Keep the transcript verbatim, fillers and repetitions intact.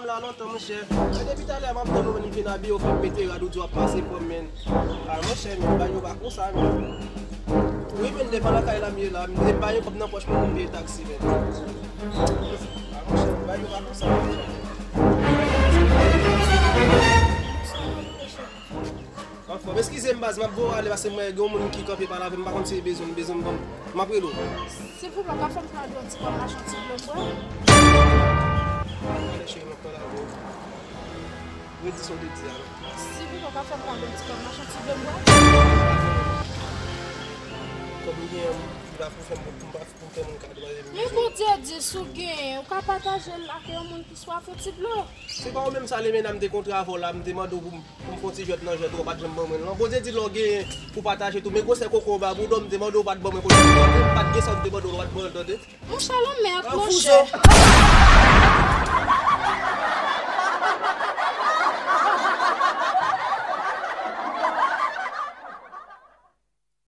La lontan, monchè. Men depi talè a m ap tann ou, men m vin abiye, ou fè m mete rad, ou di w ap pase pran m, men. Ah, monchè, men bagay yo pa konsa, men. Wi, men devan lakay la m ye la, men pa yon kòb nan pòch pou m peye taksi, men. Ah, monchè, bagay yo pa konsa, men. Anfòm, eskize m baz, m ap voye w ale paske mwen gen yon moun ki kanpe pale avè m, m pa konn si li bezwen m, bezwen m ban m. M ap rele w. Silvouplè, w ka fè m kado yon ti kòb m achte yon ti dlo m bwè? Talè cheri, m ap pale avè w. Redi sa w te di a non. Silvouplè, w ka fè m kado yon ti kòb m achte yon ti dlo m bwè? Kòb m genyen an, m pa pou fè m, m pa pou fè moun kado, madanm. Men Bondye di, si w genyen, ou ka pataje l ak yon moun ki swaf yon ti dlo. Se pa ou menm sa, lè medam te kontre avè w la, m te mande w pou m, pou m fè yon ti jwèt nan jwèt ou, ou pa t janm ban mwen l non. Bondye di lè w genyen pou pataje tou, men gwosè koko w ba pou w dòmi, m te mande w, ou pa t ban mwen koko m, m pa t gen sa m te mande w, ou pa t ban l, tande. Monchè, lanmèd, monchè.